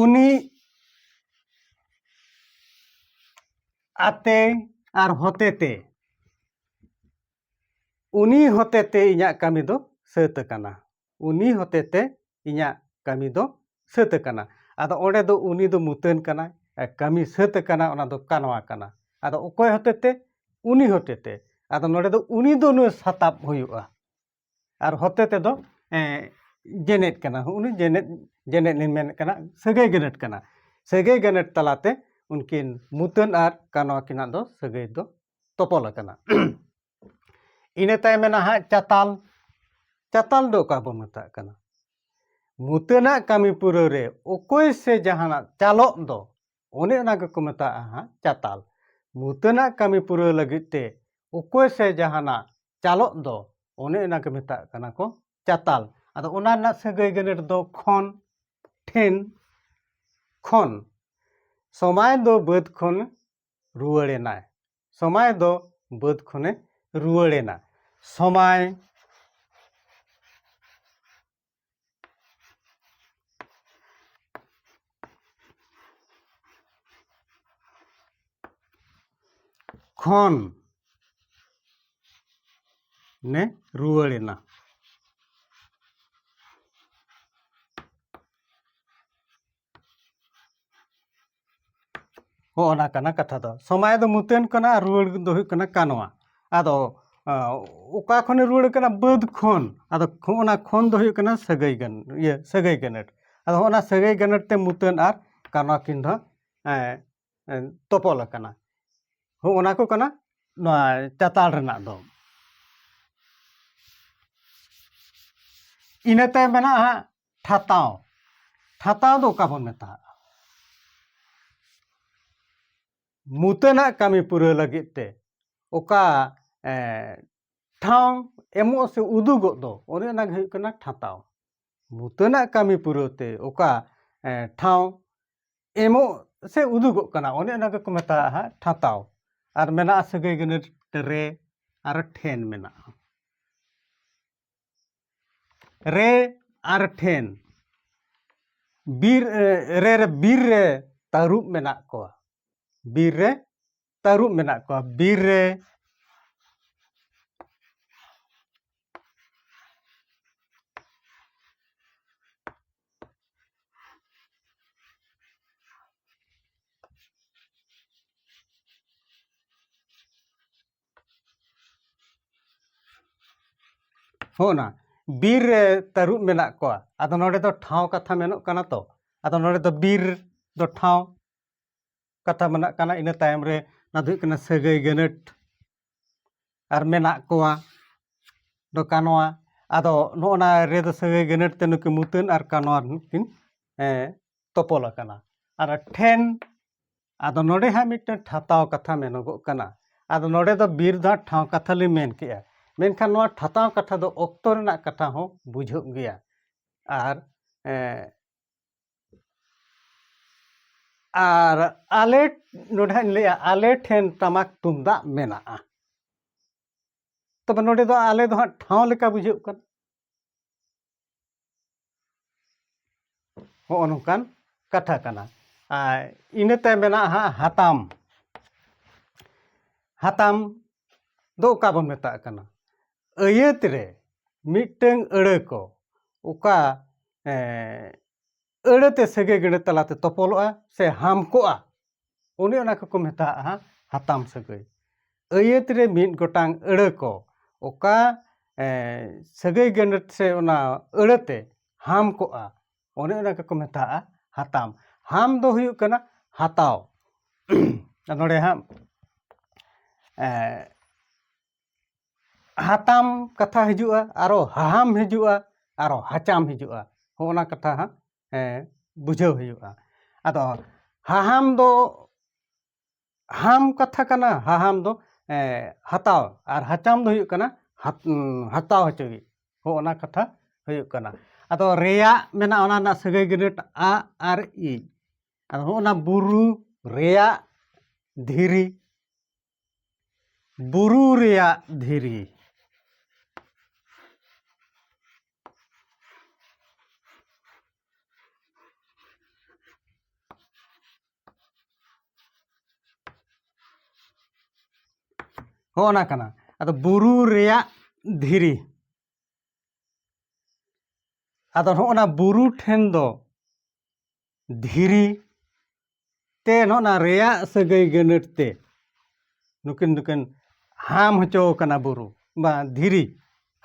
ᱩᱱᱤ, ᱟᱛᱮ ᱟᱨ ᱦᱚᱛᱮᱛᱮ᱾ ᱩᱱᱤ ᱦᱚᱛᱮᱛᱮ ᱤᱧᱟᱹᱜ ᱠᱟᱹᱢᱤ ᱫᱚ ᱥᱟᱹᱛ ᱟᱠᱟᱱᱟ᱾ ᱩᱱᱤ ᱦᱚᱛᱮᱛᱮ ᱤᱧᱟᱹᱜ ᱠᱟᱹᱢᱤ ᱫᱚ ᱥᱟᱹᱛ ᱟᱠᱟᱱᱟ᱾ ᱟᱫᱚ ᱚᱸᱰᱮ ᱫᱚ ᱩᱱᱤ ᱫᱚ ᱢᱩᱛᱟᱹᱱ ᱠᱟᱱᱟᱭ, ᱟᱨ ᱠᱟᱹᱢᱤ ᱥᱟᱹᱛ ᱟᱠᱟᱱᱟ, ᱚᱱᱟ ᱫᱚ ᱠᱟᱱᱣᱟ ᱠᱟᱱᱟ᱾ ᱟᱫᱚ ᱚᱠᱚᱭ ᱦᱚᱛᱮᱛᱮ? ᱩᱱᱤ ᱦᱚᱛᱮᱛᱮ᱾ ᱟᱫᱚ ᱱᱚᱰᱮ ᱫᱚ ᱩᱱᱤ ᱫᱚ ᱱᱩᱭ ᱥᱟᱛᱟᱵ ᱦᱩᱭᱩᱜᱼᱟ᱾ ᱟᱨ ᱦᱚᱛᱮ ᱛᱮᱫᱚ ᱮᱸ, ᱡᱮᱱᱮᱫ ᱠᱟᱱᱟ᱾ ᱩᱱᱤ ᱡᱮᱱᱮᱫ, ᱡᱮᱱᱮᱫ ᱞᱤᱧ ᱢᱮᱱᱮᱫ ᱠᱟᱱᱟ, ᱥᱟᱹᱜᱟᱹᱭ ᱜᱟᱹᱱᱟᱹᱴ ᱠᱟᱱᱟ᱾ ᱥᱟᱹᱜᱟᱹᱭ ᱜᱟᱹᱱᱟᱹᱴ ᱛᱟᱞᱟᱛᱮ ᱩᱱᱠᱤᱱ ᱢᱩᱛᱟᱹᱱ ᱟᱨ ᱠᱟᱱᱣᱟ ᱠᱤᱱᱟᱜ ᱫᱚ ᱥᱟᱹᱜᱟᱹᱭ ᱫᱚ ᱛᱚᱯᱚᱞ ᱟᱠᱟᱱᱟ᱾ ᱤᱱᱟᱹ ᱛᱟᱭᱚᱢ ᱢᱮᱱᱟᱜᱼᱟ ᱦᱟᱸᱜ ᱪᱟᱛᱟᱞ᱾ ᱪᱟᱛᱟᱞ ᱫᱚ ᱚᱠᱟ ᱵᱚᱱ ᱢᱮᱛᱟᱜ ᱠᱟᱱᱟ? ᱢᱩᱛᱟᱹᱱᱟᱜ ᱠᱟᱹᱢᱤ ᱯᱩᱨᱟᱹᱣ ᱨᱮ ᱚᱠᱚᱭ ᱥᱮ ᱡᱟᱦᱟᱱᱟᱜ ᱪᱟᱞᱚᱜ ᱫᱚ, ᱚᱱᱮ ᱚᱱᱟ ᱜᱮᱠᱚ ᱢᱮᱛᱟᱜᱼᱟ ᱦᱟᱸᱜ ᱪᱟᱛᱟᱞ᱾ ᱢᱩᱛᱟᱹᱱᱟᱜ ᱠᱟᱹᱢᱤ ᱯᱩᱨᱟᱹᱣ ᱞᱟᱹᱜᱤᱫ ᱛᱮ ᱚᱠᱚᱭ ᱥᱮ ᱡᱟᱦᱟᱱᱟᱜ ᱪᱟᱞᱚᱜ ᱫᱚ, ᱚᱱᱮ ᱚᱱᱟ ᱜᱮ ᱢᱮᱛᱟᱜ ᱠᱟᱱᱟ ᱠᱚ ᱪᱟᱛᱟᱞ᱾ ᱟᱫᱚ ᱚᱱᱟ ᱨᱮᱱᱟᱜ ᱥᱟᱹᱜᱟᱹᱭ ᱜᱟᱹᱱᱟᱹᱴ ᱫᱚ ᱠᱷᱚᱱ, ᱴᱷᱮᱱ, ᱠᱷᱚᱱ᱾ ᱥᱚᱢᱟᱭ ᱫᱚ ᱵᱟᱹᱫᱽ ᱠᱷᱚᱱ ᱨᱩᱣᱟᱹᱲ ᱮᱱᱟᱭ᱾ ᱥᱚᱢᱟᱭ ᱫᱚ ᱵᱟᱹᱫᱽ ᱠᱷᱚᱱᱮ ᱨᱩᱣᱟᱹᱲ ᱮᱱᱟ᱾ ᱥᱚᱢᱟᱭ ᱠᱷᱚᱱ ᱱᱮ ᱨᱩᱣᱟᱹᱲ ᱮᱱᱟ᱾ ᱦᱚᱸᱜᱼᱚ ᱱᱟ ᱠᱟᱱᱟ ᱠᱟᱛᱷᱟ ᱫᱚ᱾ ᱥᱚᱢᱟᱭ ᱫᱚ ᱢᱩᱛᱟᱹᱱ ᱠᱟᱱᱟ ᱟᱨ ᱨᱩᱣᱟᱹᱲ ᱫᱚ ᱦᱩᱭᱩᱜ ᱠᱟᱱᱟ ᱠᱟᱱᱣᱟ᱾ ᱟᱫᱚ, ᱟᱸ, ᱚᱠᱟ ᱠᱷᱚᱱᱮ ᱨᱩᱣᱟᱹᱲ ᱠᱟᱱᱟ? ᱵᱟᱹᱫᱽ ᱠᱷᱚᱱ᱾ ᱟᱫᱚ ᱠᱷᱚ-, ᱚᱱᱟ ᱠᱷᱚᱱ ᱫᱚ ᱦᱩᱭᱩᱜ ᱠᱟᱱᱟ ᱥᱟᱹᱜᱟᱹᱭ ᱜᱟᱱ-, ᱤᱭᱟᱹ, ᱥᱟᱹᱜᱟᱹᱭ ᱜᱟᱹᱱᱟᱹᱴ᱾ ᱟᱫᱚ ᱦᱚᱸᱜᱼᱚ ᱱᱟ ᱥᱟᱹᱜᱟᱹᱭ ᱜᱟᱹᱱᱟᱹᱴ ᱛᱮ ᱢᱩᱛᱟᱹᱱ ᱟᱨ ᱠᱟᱱᱣᱟ ᱠᱤᱱ ᱫᱚ, ᱮᱸ, ᱮᱸ, ᱛᱚᱯᱚᱞ ᱟᱠᱟᱱᱟ᱾ ᱦᱚᱸᱜᱼᱚ ᱱᱟ ᱠᱚ ᱠᱟᱱᱟ ᱱᱚᱣᱟ ᱪᱟᱛᱟᱞ ᱨᱮᱱᱟᱜ ᱫᱚ᱾ ᱤᱱᱟᱹ ᱛᱟᱭᱚᱢ ᱢᱮᱱᱟᱜᱼᱟ ᱦᱟᱸᱜ ᱴᱷᱟᱛᱟᱣ᱾ ᱴᱷᱟᱛᱟᱣ ᱫᱚ ᱚᱠᱟ ᱵᱚᱱ ᱢᱮᱛᱟᱜᱼᱟ? ᱢᱩᱛᱟᱹᱱᱟᱜ ᱠᱟᱹᱢᱤ ᱯᱩᱨᱟᱹᱣ ᱞᱟᱹᱜᱤᱫ ᱛᱮ ᱚᱠᱟ, ᱮ, ᱴᱷᱟᱶ ᱮᱢᱚᱜ ᱥᱮ ᱩᱫᱩᱜᱚᱜ ᱫᱚ, ᱚᱱᱮ ᱚᱱᱟ ᱜᱮ ᱦᱩᱭᱩᱜ ᱠᱟᱱᱟ ᱴᱷᱟᱛᱟᱣ᱾ ᱢᱩᱛᱟᱹᱱᱟᱜ ᱠᱟᱹᱢᱤ ᱯᱩᱨᱟᱹᱣ ᱛᱮ ᱚᱠᱟ, ᱮ, ᱴᱷᱟᱶ ᱮᱢᱚᱜ ᱥᱮ ᱩᱫᱩᱜᱚᱜ ᱠᱟᱱᱟ, ᱚᱱᱮ ᱚᱱᱟ ᱜᱮᱠᱚ ᱢᱮᱛᱟᱜᱼᱟ ᱦᱟᱸᱜ ᱴᱷᱟᱛᱟᱣ᱾ ᱟᱨ ᱢᱮᱱᱟᱜᱼᱟ ᱥᱟᱹᱜᱟᱹᱭ ᱜᱟᱹᱱᱟᱹᱴ ᱨᱮ ᱟᱨ ᱴᱷᱮᱱ ᱢᱮᱱᱟᱜᱼᱟ᱾ ᱨᱮ ᱟᱨ ᱴᱷᱮᱱ᱾ ᱵᱤᱨ, ᱮ, ᱨᱮ, ᱨᱮ, ᱵᱤᱨ ᱨᱮ ᱛᱟᱹᱨᱩᱵ ᱢᱮᱱᱟᱜ ᱠᱚᱣᱟ᱾ ᱵᱤᱨ ᱨᱮ ᱛᱟᱹᱨᱩᱵ ᱢᱮᱱᱟᱜ ᱠᱚᱣᱟ᱾ ᱵᱤᱨ ᱨᱮ ᱦᱚᱸ ᱚᱱᱟ ᱵᱤᱨ ᱨᱮ ᱛᱟᱹᱨᱩᱵ ᱢᱮᱱᱟᱜ ᱠᱚᱣᱟ᱾ ᱟᱫᱚ ᱱᱚᱰᱮ ᱫᱚ ᱴᱷᱟᱶ ᱠᱟᱛᱷᱟ ᱢᱮᱱᱚᱜ ᱠᱟᱱᱟ ᱛᱚ᱾ ᱟᱫᱚ ᱱᱚᱰᱮ ᱫᱚ ᱵᱤᱨ ᱫᱚ ᱴᱷᱟᱶ ᱠᱟᱛᱷᱟ ᱢᱮᱱᱟᱜ ᱠᱟᱱᱟ᱾ ᱤᱱᱟᱹ ᱛᱟᱭᱚᱢ ᱨᱮ ᱚᱱᱟ ᱫᱚ ᱦᱩᱭᱩᱜ ᱠᱟᱱᱟ ᱥᱟᱹᱜᱟᱹᱭ ᱜᱟᱹᱱᱟᱹᱴ᱾ ᱟᱨ ᱢᱮᱱᱟᱜ ᱠᱚᱣᱟ ᱫᱚ ᱠᱟᱱᱣᱟ᱾ ᱟᱫᱚ ᱱᱚᱜᱼᱚ ᱱᱟ ᱨᱮ ᱫᱚ ᱥᱟᱹᱜᱟᱹᱭ ᱜᱟᱹᱱᱟᱹᱴ ᱛᱮ ᱱᱩᱠᱤᱱ ᱢᱩᱛᱟᱹᱱ ᱟᱨ ᱠᱟᱱᱣᱟ ᱱᱩᱠᱤᱱ, ᱮ, ᱛᱚᱯᱚᱞ ᱟᱠᱟᱱᱟ᱾ ᱟᱨ ᱴᱷᱮᱱ, ᱟᱫᱚ ᱱᱚᱰᱮ ᱦᱟᱸᱜ ᱢᱤᱫᱴᱮᱱ ᱴᱷᱟᱛᱟᱣ ᱠᱟᱛᱷᱟ ᱢᱮᱱᱚᱜᱚᱜ ᱠᱟᱱᱟ᱾ ᱟᱫᱚ ᱱᱚᱰᱮ ᱫᱚ ᱵᱤᱨ ᱫᱚ ᱦᱟᱸᱜ ᱴᱷᱟᱶ ᱠᱟᱛᱷᱟ ᱞᱤᱧ ᱢᱮᱱ ᱠᱮᱜᱼᱟ, ᱢᱮᱱᱠᱷᱟᱱ ᱱᱚᱣᱟ ᱴᱷᱟᱛᱟᱣ ᱠᱟᱛᱷᱟ ᱫᱚ ᱚᱠᱛᱚ ᱨᱮᱱᱟᱜ ᱠᱟᱛᱷᱟ ᱦᱚᱸ ᱵᱩᱡᱷᱟᱹᱜ ᱜᱮᱭᱟ᱾ ᱟᱨ, ᱮ, ᱟᱨ ᱟᱞᱮ, ᱱᱚᱰᱮ ᱦᱟᱸᱜ ᱤᱧ ᱞᱟᱹᱭᱟ, ᱟᱞᱮ ᱴᱷᱮᱱ ᱴᱟᱢᱟᱠ ᱛᱩᱢᱫᱟᱜ ᱢᱮᱱᱟᱜᱼᱟ᱾ ᱛᱚᱵᱮ ᱱᱚᱰᱮ ᱫᱚ ᱟᱞᱮ ᱫᱚ ᱦᱟᱸᱜ ᱴᱷᱟᱶ ᱞᱮᱠᱟ ᱵᱩᱡᱷᱟᱹᱜ ᱠᱟᱱᱟ᱾ ᱦᱚᱸᱜᱼᱚ ᱱᱚᱝᱠᱟᱱ ᱠᱟᱛᱷᱟ ᱠᱟᱱᱟ᱾ ᱟᱨ ᱤᱱᱟᱹᱛᱮ ᱢᱮᱱᱟᱜᱼᱟ ᱦᱟᱸᱜ ᱦᱟᱛᱟᱢ᱾ ᱦᱟᱛᱟᱢ ᱫᱚ ᱚᱠᱟ ᱵᱚᱱ ᱢᱮᱛᱟᱜ ᱠᱟᱱᱟ? ᱟᱹᱭᱟᱹᱛ ᱨᱮ ᱢᱤᱫᱴᱟᱹᱝ ᱟᱹᱲᱟᱹ ᱠᱚ ᱚᱠᱟ, ᱮ, ᱟᱹᱲᱟᱹᱛᱮ ᱥᱟᱹᱜᱟᱹᱭ ᱜᱟᱹᱲᱟᱹ ᱛᱟᱞᱟᱛᱮ ᱛᱚᱯᱚᱞᱚᱜᱼᱟ ᱥᱮ ᱦᱟᱢ ᱠᱚᱜᱼᱟ, ᱚᱱᱮ ᱚᱱᱟ ᱠᱚᱠᱚ ᱢᱮᱛᱟᱜᱼᱟ ᱦᱟᱛᱟᱢ ᱥᱟᱹᱜᱟᱹᱭ᱾ ᱟᱹᱭᱟᱹᱛ ᱨᱮ ᱢᱤᱫ ᱜᱚᱴᱟᱝ ᱟᱹᱲᱟᱹ ᱠᱚ ᱚᱠᱟ, ᱮ, ᱥᱟᱹᱜᱟᱹᱭ ᱜᱟᱹᱱᱟᱹᱴ ᱥᱮ ᱚᱱᱟ ᱟᱹᱲᱟᱹᱛᱮ ᱦᱟᱢ ᱠᱚᱜᱼᱟ, ᱚᱱᱮ ᱚᱱᱟ ᱠᱚᱠᱚ ᱢᱮᱛᱟᱜᱼᱟ ᱦᱟᱛᱟᱢ᱾ ᱦᱟᱢ ᱫᱚ ᱦᱩᱭᱩᱜ ᱠᱟᱱᱟ ᱦᱟᱛᱟᱣ᱾ ᱱᱚᱰᱮ ᱦᱟᱸᱜ, ᱮ, ᱦᱟᱛᱟᱢ ᱠᱟᱛᱷᱟ ᱦᱤᱡᱩᱜᱼᱟ, ᱟᱨᱚ ᱦᱟᱦᱟᱢ ᱦᱤᱡᱩᱜᱼᱟ, ᱟᱨᱚ ᱦᱟᱪᱟᱢ ᱦᱤᱡᱩᱜᱼᱟ᱾ ᱦᱚᱸᱜᱼᱚ ᱱᱟ ᱠᱟᱛᱷᱟ ᱦᱟᱸᱜ, ᱮ, ᱵᱩᱡᱷᱟᱹᱣ ᱦᱩᱭᱩᱜᱼᱟ᱾ ᱟᱫᱚ ᱦᱟᱦᱟᱢ ᱫᱚ ᱦᱟᱢ ᱠᱟᱛᱷᱟ ᱠᱟᱱᱟ, ᱦᱟᱦᱟᱢ ᱫᱚ, ᱮ, ᱦᱟᱛᱟᱣ, ᱟᱨ ᱦᱟᱪᱟᱢ ᱫᱚ ᱦᱩᱭᱩᱜ ᱠᱟᱱᱟ ᱦᱟᱛ-, ᱩᱸ, ᱦᱟᱛᱟᱣ ᱦᱚᱪᱚ ᱜᱮ᱾ ᱦᱚᱸᱜᱼᱚ ᱱᱟ ᱠᱟᱛᱷᱟ ᱦᱩᱭᱩᱜ ᱠᱟᱱᱟ᱾ ᱟᱫᱚ ᱨᱮᱭᱟᱜ ᱢᱮᱱᱟᱜᱼᱟ, ᱚᱱᱟ ᱨᱮᱱᱟᱜ ᱥᱟᱹᱜᱟᱹᱭ ᱜᱟᱹᱱᱟᱹᱴ ᱟ ᱟᱨ ᱤ᱾ ᱟᱫᱚ ᱦᱚᱸᱜᱼᱚ ᱱᱟ ᱵᱩᱨᱩ ᱨᱮᱭᱟᱜ ᱫᱷᱤᱨᱤ, ᱵᱩᱨᱩ ᱨᱮᱭᱟᱜ ᱫᱷᱤᱨᱤ᱾ ᱦᱚᱸᱜᱼᱚ ᱱᱟ ᱠᱟᱱᱟ᱾ ᱟᱫᱚ ᱵᱩᱨᱩ ᱨᱮᱭᱟᱜ ᱫᱷᱤᱨᱤ᱾ ᱟᱫᱚ ᱦᱚᱸᱜᱼᱚ ᱱᱟ ᱵᱩᱨᱩ ᱴᱷᱮᱱ ᱫᱚ ᱫᱷᱤᱨᱤ ᱛᱮ ᱱᱚᱜᱼᱚ ᱱᱟ ᱨᱮᱭᱟᱜ ᱥᱟᱹᱜᱟᱹᱭ ᱜᱟᱹᱱᱟᱹᱴ ᱛᱮ ᱱᱩᱠᱤᱱ ᱫᱚᱠᱤᱱ ᱦᱟᱢ ᱦᱚᱪᱚ ᱠᱟᱱᱟ ᱵᱩᱨᱩ, ᱵᱟ ᱫᱷᱤᱨᱤ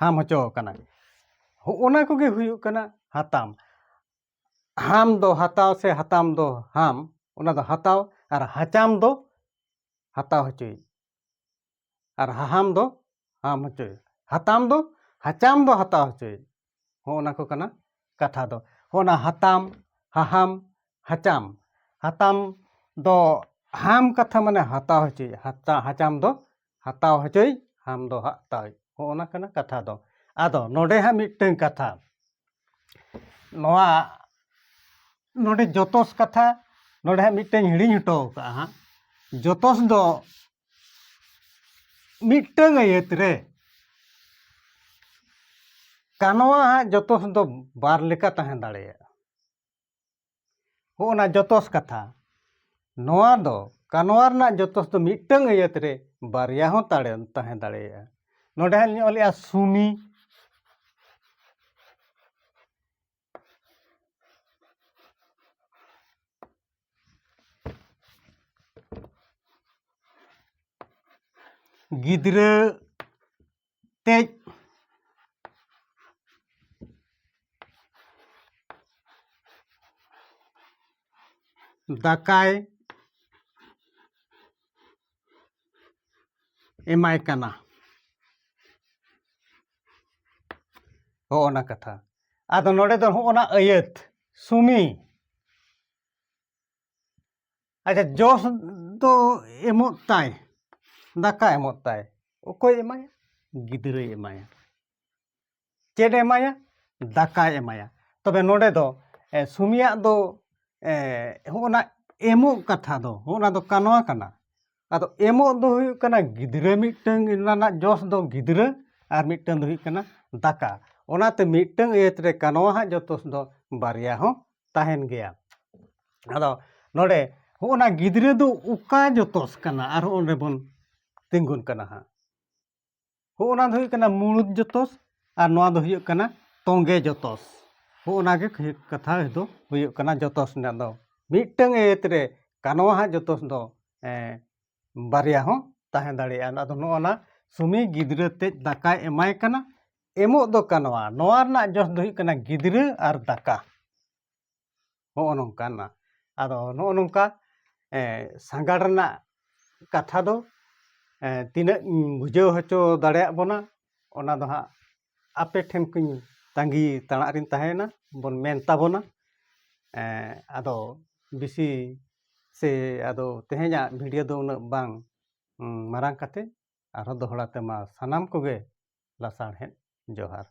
ᱦᱟᱢ ᱦᱚᱪᱚ ᱟᱠᱟᱱᱟ᱾ ᱦᱚᱸᱜᱼᱚᱱᱟ ᱠᱚᱜᱮ ᱦᱩᱭᱩᱜ ᱠᱟᱱᱟ ᱦᱟᱛᱟᱢ᱾ ᱦᱟᱢ ᱫᱚ ᱦᱟᱛᱟᱣ ᱥᱮ ᱦᱟᱛᱟᱢ ᱫᱚ ᱦᱟᱢ, ᱚᱱᱟ ᱫᱚ ᱦᱟᱛᱟᱣ, ᱟᱨ ᱦᱟᱪᱟᱢ ᱫᱚ ᱦᱟᱛᱟᱣ ᱦᱚᱪᱚᱭ, ᱟᱨ ᱦᱟᱦᱟᱢ ᱫᱚ ᱦᱟᱢ ᱦᱚᱪᱚᱭ, ᱦᱟᱛᱟᱢ ᱫᱚ ᱦᱟᱪᱟᱢ ᱫᱚ ᱦᱟᱛᱟᱣ ᱦᱚᱪᱚᱭ᱾ ᱦᱚᱸᱜᱼᱚᱱᱟ ᱠᱚ ᱠᱟᱱᱟ ᱠᱟᱛᱷᱟ ᱫᱚ᱾ ᱦᱚᱸᱜᱼᱚᱱᱟ ᱦᱟᱛᱟᱢ, ᱦᱟᱦᱟᱢ, ᱦᱟᱪᱟᱢ᱾ ᱦᱟᱛᱟᱢ ᱫᱚ ᱦᱟᱢ ᱠᱟᱛᱷᱟ ᱢᱟᱱᱮ ᱦᱟᱛᱟᱣ ᱦᱚᱪᱚᱭ, ᱦᱟᱛᱟ-, ᱦᱟᱪᱟᱢ ᱫᱚ ᱦᱟᱛᱟᱣ ᱦᱚᱪᱚᱭ, ᱦᱟᱢ ᱫᱚ ᱦᱟᱛᱟᱣ᱾ ᱦᱚᱸᱜᱼᱚᱱᱟ ᱠᱟᱱᱟ ᱠᱟᱛᱷᱟ ᱫᱚ᱾ ᱟᱫᱚ ᱱᱚᱰᱮ ᱦᱟᱸᱜ ᱢᱤᱫᱴᱟᱹᱝ ᱠᱟᱛᱷᱟ, ᱱᱚᱣᱟ ᱱᱚᱰᱮ ᱡᱚᱛᱚᱥ ᱠᱟᱛᱷᱟ, ᱱᱚᱰᱮ ᱦᱟᱸᱜ ᱢᱤᱫᱴᱟᱹᱝ ᱦᱤᱲᱤᱧ ᱦᱚᱴᱚ ᱠᱟᱜᱼᱟ ᱦᱟᱸᱜ᱾ ᱡᱚᱛᱚᱥ ᱫᱚ ᱢᱤᱫᱴᱟᱹᱝ ᱟᱹᱭᱟᱹᱛ ᱨᱮ ᱠᱟᱱᱣᱟ ᱦᱟᱸᱜ ᱡᱚᱛᱚᱥ ᱫᱚ ᱵᱟᱨ ᱞᱮᱠᱟ ᱛᱟᱦᱮᱸ ᱫᱟᱲᱮᱭᱟᱜᱼᱟ᱾ ᱦᱚᱸᱜᱼᱚ ᱱᱟ ᱡᱚᱛᱚᱥ ᱠᱟᱛᱷᱟ᱾ ᱱᱚᱣᱟ ᱫᱚ ᱠᱟᱱᱣᱟ ᱨᱮᱱᱟᱜ ᱡᱚᱛᱚᱥ ᱫᱚ ᱢᱤᱫᱴᱟᱹᱝ ᱟᱹᱭᱟᱹᱛ ᱨᱮ ᱵᱟᱨᱭᱟ ᱦᱚᱸ ᱛᱟᱲᱮ-, ᱛᱟᱦᱮᱸ ᱫᱟᱲᱮᱭᱟᱜᱼᱟ᱾ ᱱᱚᱰᱮ ᱦᱟᱸᱜ ᱞᱤᱧ ᱚᱞᱮᱜᱼᱟ ᱥᱩᱢᱤ᱾ ᱜᱤᱫᱽᱨᱟᱹ ᱛᱮᱡ ᱫᱟᱠᱟᱭ ᱮᱢᱟᱭ ᱠᱟᱱᱟ᱾ ᱦᱚᱸᱜᱼᱚ ᱱᱟ ᱠᱟᱛᱷᱟ᱾ ᱟᱫᱚ ᱱᱚᱰᱮ ᱫᱚ ᱦᱚᱸᱜᱼᱚ ᱱᱟ ᱟᱹᱭᱟᱹᱛ, ᱥᱩᱢᱤ᱾ ᱟᱪᱪᱷᱟ, ᱡᱚᱥ ᱫᱚ ᱮᱢᱚᱜ ᱛᱟᱭ, ᱫᱟᱠᱟ ᱮᱢᱚᱜ ᱛᱟᱭ᱾ ᱚᱠᱚᱭ ᱮᱢᱟᱭᱟ? ᱜᱤᱫᱽᱨᱟᱹᱭ ᱮᱢᱟᱭᱟ᱾ ᱪᱮᱫ ᱮ ᱮᱢᱟᱭᱟ? ᱫᱟᱠᱟᱭ ᱮᱢᱟᱭᱟ᱾ ᱛᱚᱵᱮ ᱱᱚᱰᱮ ᱫᱚ, ᱮ, ᱥᱩᱢᱤᱭᱟᱜ ᱫᱚ, ᱮ, ᱦᱚᱸᱜᱼᱚ ᱱᱟ ᱮᱢᱚᱜ ᱠᱟᱛᱷᱟ ᱫᱚ, ᱦᱚᱸᱜᱼᱚ ᱱᱟ ᱫᱚ ᱠᱟᱱᱣᱟ ᱠᱟᱱᱟ᱾ ᱟᱫᱚ ᱮᱢᱚᱜ ᱫᱚ ᱦᱩᱭᱩᱜ ᱠᱟᱱᱟ ᱜᱤᱫᱽᱨᱟᱹ, ᱢᱤᱫᱴᱟᱹᱝ ᱚᱱᱟ ᱨᱮᱱᱟᱜ ᱡᱚᱥ ᱫᱚ ᱜᱤᱫᱽᱨᱟᱹ, ᱟᱨ ᱢᱤᱫᱴᱟᱹᱝ ᱫᱚ ᱦᱩᱭᱩᱜ ᱠᱟᱱᱟ ᱫᱟᱠᱟ᱾ ᱚᱱᱟᱛᱮ ᱢᱤᱫᱴᱟᱹᱝ ᱟᱹᱭᱟᱹᱛ ᱨᱮ ᱠᱟᱱᱣᱟ ᱦᱟᱸᱜ ᱡᱚᱛᱚᱥ ᱫᱚ ᱵᱟᱨᱭᱟ ᱦᱚᱸ ᱛᱟᱦᱮᱱ ᱜᱮᱭᱟ᱾ ᱟᱫᱚ ᱱᱚᱰᱮ ᱦᱚᱸᱜᱼᱚ ᱱᱟ ᱜᱤᱫᱽᱨᱟᱹ ᱫᱚ ᱚᱠᱟ ᱡᱚᱛᱚᱥ ᱠᱟᱱᱟ? ᱟᱨᱦᱚᱸ ᱚᱸᱰᱮ ᱵᱚᱱ ᱛᱤᱸᱜᱩᱱ ᱠᱟᱱᱟ ᱦᱟᱸᱜ᱾ ᱦᱚᱸᱜᱼᱚ ᱱᱟ ᱫᱚ ᱦᱩᱭᱩᱜ ᱠᱟᱱᱟ ᱢᱩᱬᱩᱫ ᱡᱚᱛᱚᱥ, ᱟᱨ ᱱᱚᱣᱟ ᱫᱚ ᱦᱩᱭᱩᱜ ᱠᱟᱱᱟ ᱛᱚᱸᱜᱮ ᱡᱚᱛᱚᱥ᱾ ᱦᱚᱸᱜᱼᱚ ᱱᱟ ᱜᱮ ᱠᱷᱟᱹ-, ᱠᱟᱛᱷᱟ ᱫᱚ ᱦᱩᱭᱩᱜ ᱠᱟᱱᱟ ᱡᱚᱛᱚᱥ ᱨᱮᱱᱟᱜ ᱫᱚ᱾ ᱢᱤᱫᱴᱟᱹᱝ ᱟᱹᱭᱟᱹᱛ ᱨᱮ ᱠᱟᱱᱣᱟ ᱦᱟᱸᱜ ᱡᱚᱛᱚᱥ ᱫᱚ, ᱮᱸ, ᱵᱟᱨᱭᱟ ᱦᱚᱸ ᱛᱟᱦᱮᱸ ᱫᱟᱲᱮᱭᱟᱜᱼᱟ᱾ ᱟᱫᱚ ᱱᱚᱜᱼᱚ ᱱᱟ ᱥᱩᱢᱤ ᱜᱤᱫᱽᱨᱟᱹ ᱛᱮᱡ ᱫᱟᱠᱟᱭ ᱮᱢᱟᱭ ᱠᱟᱱᱟ, ᱮᱢᱚᱜ ᱫᱚ ᱠᱟᱱᱣᱟ, ᱱᱚᱣᱟ ᱨᱮᱱᱟᱜ ᱡᱚᱥ ᱫᱚ ᱦᱩᱭᱩᱜ ᱠᱟᱱᱟ ᱜᱤᱫᱽᱨᱟᱹ ᱟᱨ ᱫᱟᱠᱟ᱾ ᱱᱚᱜᱼᱚ ᱱᱚᱝᱠᱟᱱᱟᱜ᱾ ᱟᱫᱚ ᱱᱚᱜᱼᱚ ᱱᱚᱝᱠᱟ, ᱮ, ᱥᱟᱸᱜᱟᱲ ᱨᱮᱱᱟᱜ ᱠᱟᱛᱷᱟ ᱫᱚ, ᱮ, ᱛᱤᱱᱟᱹᱜ ᱤᱧ ᱵᱩᱡᱷᱟᱹᱣ ᱦᱚᱪᱚ ᱫᱟᱲᱮᱭᱟᱜ ᱵᱚᱱᱟ, ᱚᱱᱟ ᱫᱚ ᱦᱟᱸᱜ ᱟᱯᱮ ᱴᱷᱮᱱ ᱠᱷᱚᱱ ᱛᱟᱺᱜᱤ ᱛᱟᱲᱟᱜ ᱨᱤᱧ ᱛᱟᱦᱮᱸᱭᱮᱱᱟ, ᱵᱚᱱ ᱢᱮᱱ ᱛᱟᱵᱚᱱᱟ᱾ ᱮ, ᱟᱫᱚ ᱵᱮᱥᱤ ᱥᱮ ᱟᱫᱚ ᱛᱮᱦᱮᱧᱟᱜ ᱵᱷᱤᱰᱤᱭᱳ ᱫᱚ ᱩᱱᱟᱹᱜ ᱵᱟᱝ, ᱩᱸ, ᱢᱟᱨᱟᱝ ᱠᱟᱛᱮ, ᱟᱨᱦᱚᱸ ᱫᱚᱦᱲᱟ ᱛᱮᱢᱟ ᱥᱟᱱᱟᱢ ᱠᱚᱜᱮ ᱞᱟᱥᱟᱲᱦᱮᱫ ᱡᱚᱦᱟᱨ᱾